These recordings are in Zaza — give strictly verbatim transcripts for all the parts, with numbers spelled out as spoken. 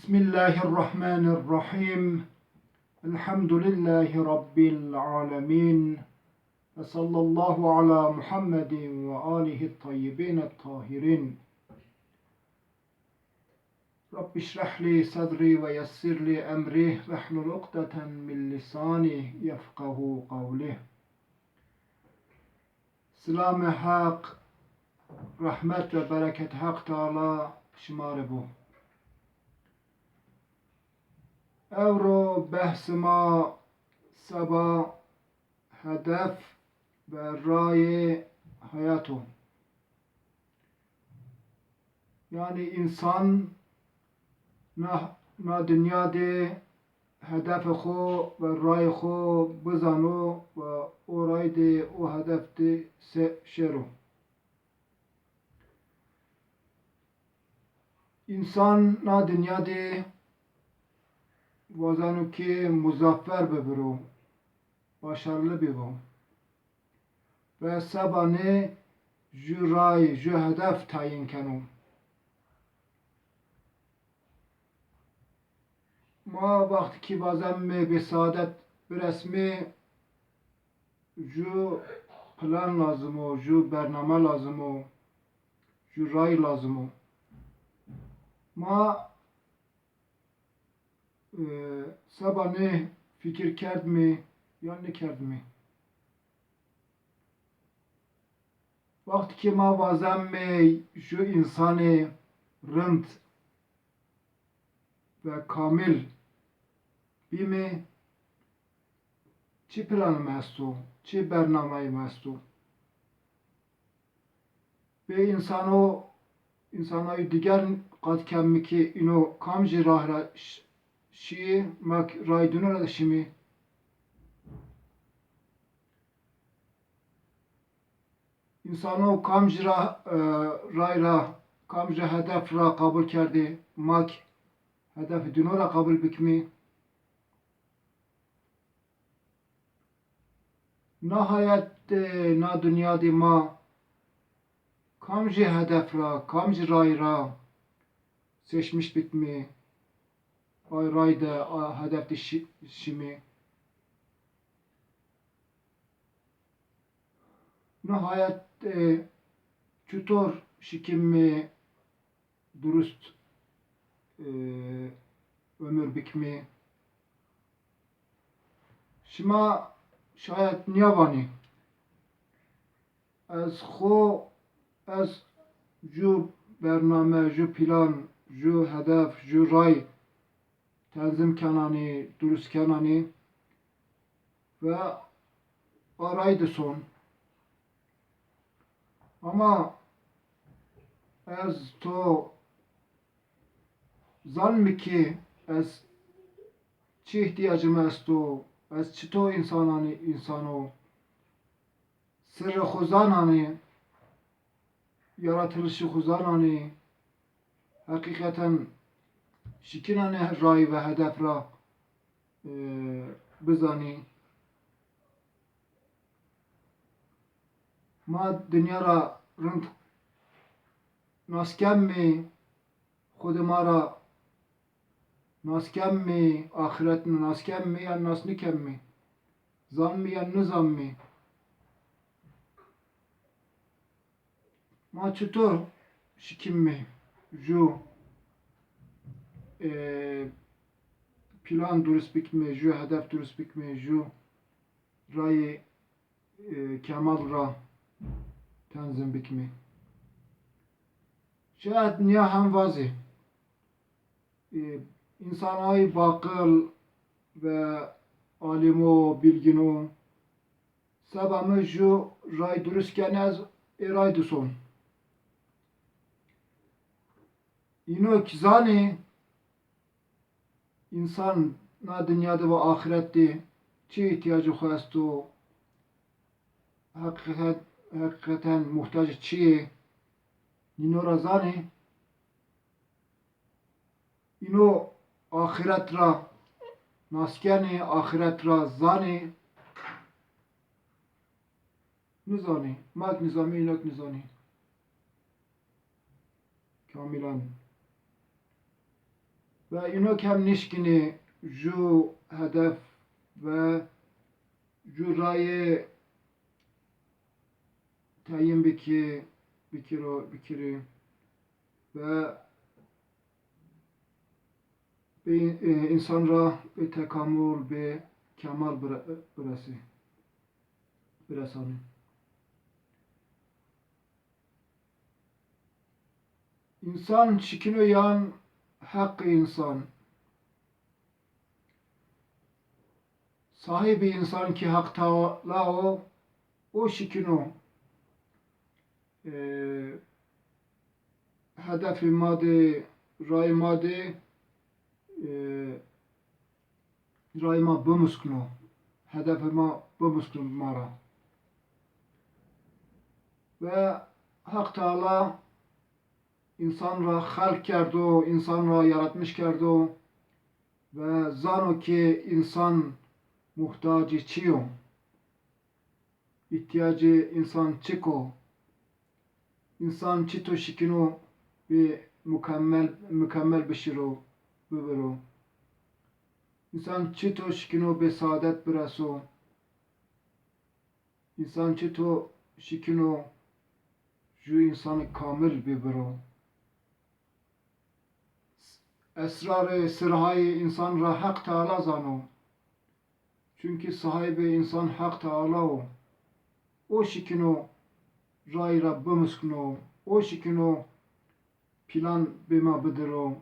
بسم الله الرحمن الرحيم. الحمد لله رب العالمين. وصلى الله على محمد وآله الطيبين الطاهرين. رب اشرح لي صدري ويسر لي أمري واحلل عقدة من لساني يفقهوا قولي. Silamê Heq, rehmet ve bereket Heq Teala şima rê bo. Ewro behsê ma seba hedef ve rayê hayat o. Yanî însan na, na dinya de hedefê xo ve rayê xo bizano ve o ray de, o hedef de se-, şêro. Însan na dinya de wazeno ke muzaffer bibiro, başarılı bibo. Ve seba nê ju ray, ju hedef tayin keno. Ma wextî ki wazemê bi saadet biresmê, ju plan lazim o, ju bername lazim o, ju ray lazim o. Ma, e, seba nê fikir kerdimî ya nêkerdimî? Wextî ke ma wazemê ju însanê rind ve kamil bîmê, çi planê ma esto, çi bernameyê ma esto? Bê însano, însanoyî diger qat kemî ke îno kamcî rah ra ş-, şîyê, ma k-, ray dino ra şimî. Însano kamcî ra, e, ray ra, kamcî hedef ra qabul kerdê, ma k-, hedefê dino ra qabul bikimî. Na hayat de, na dinya de ma kamcî hedef ra, kamcî ray ra seçmiş bikimî, ay ray de, a hedef de şi-, şimî. Na hayat, e, çutor şikimî durust, e, ömür bikimî? Şima şayet nîyavanî. Ez xo, ez ju bername, ju plan, ju hedef, ju ray tenzîm kenanî, durust kenanî ve a ray de son. Ama ez to zanimî ki ez çi îhtîyacim esto, ez çito însananî, însano. Sirrê xo zananî, yaratılışê xo zananî, heqîqeten şikînanê ray ve hedef ra, e, bizanî. Ma dinya ra rind nas kemî, Xwedê ma ra nas kemî, axiret nas kemî yan nas nikemî, zanmî yan nizanmî? Ma çitur şikimî ju, e, plan durust bikimî, ju hedef durust bikimî, ju rayê, e, kemal ra tenzîm bikimî? Şayet nîya hem vazî. E, însanayî baqil ve alim o, bilgin o. Seba mi ju ray durust kenê, ez ê ray de son. Îno ki zanî, însan na dinya de ve axiret de çi îhtîyacê xo esto, heqîqet-, heqîqeten muhtacê çi yê, nîno ra zanî. Îno axiret ra nas kenê, axiret ra zanê, nizanê. Ma ki nizanmê, îno ki nizanê. Kamîlan. Ve ino ke nişkinî ju hedef ve ju rayê teyin bikî, bikiro, bikirî ve bê, e, însan ra bê tekamul, bê kemal bire-, biresî, biresanî. Însan şikino yan heqê însan. Sahibê însan ki Heq Teala o, o şikino, e, hedefê ma de, rayê ma de, e, rayê ma bimuskno, hedefê ma bimuskno ma ra. Ve Heq Teala însan ra xelq kerdo, însan ra yaratmış kerdo ve zano ki însan muhtacê çi yo. Îhtîyacê însan çik o? Însan çito şikino bê mukemmel, mukemmel bişiro, bibiro? Însan çito şikino bê saadet bireso? Însan çito şikino ju însanê kamil bibiro? Esrarê sirhayê însan ra Heq Teala zano. Çunkî sahibê însan Heq Teala o. O şikino rayî ra bimuskno, o şikino plan bê ma bidiro.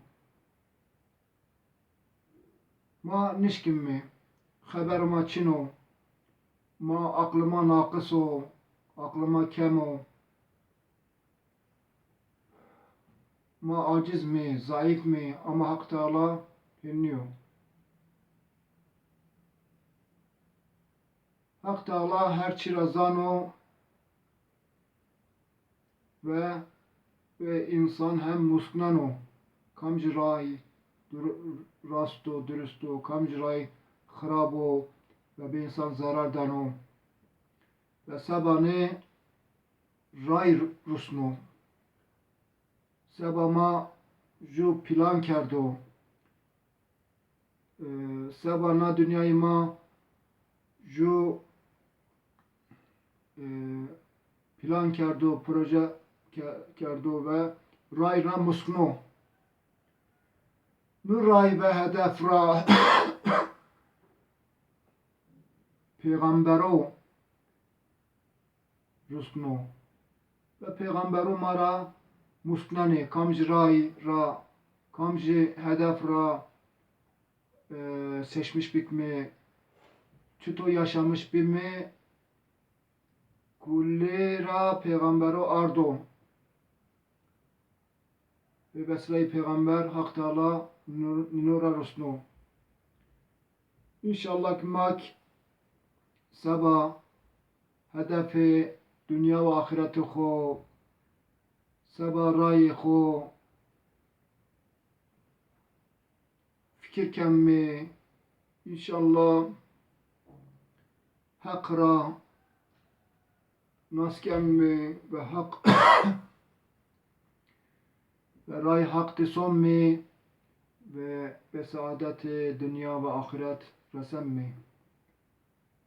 Ma nişkimî, xeberê ma çin o, ma aqlê ma naqis o, aqlê ma kem o. Ma aciz mî, zayîf mî, ama Heq Teala hînî yo. Heq Teala her çî ra zano ve, ve însan hem muskneno. Kamcî ray dur-, rast o, durust o, kamcî ray xirab o ve bê însan zerar dano. Ve seba nê ray rusno. Seba ma ju plan kerdo. E, seba na dinyayê ma ju, e, plan kerdo, proje ke-, kerdo ve ray ra muskno. Nu ray ve hedef ra pêxembero ruskno. Ve pêxembero ma ra musknenê, kamcî ray ra, kamcî hedef ra, e, seçmiş bikmê, çito yaşamış bimê, kulî ra pêxembero ardo. Bi vesîleyê pêxember Haq Teala nino ra rusno. Înşallah ki ma ki seba hedefê dinya û axîretê xo, seba rayê xo fikir kemî. Înşallah Heq ra nas kemî ve Heq ve ray Heq de somî ve be saadetê dinya ve axîret resemî.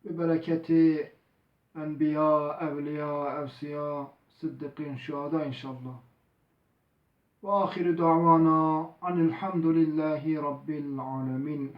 Bi bereketê enbîya, ewlîya, ewsîya, siddiqîn, şuhada înşallah. Ve axiru da'wana enilhamdulîllahî rabbil alemîn.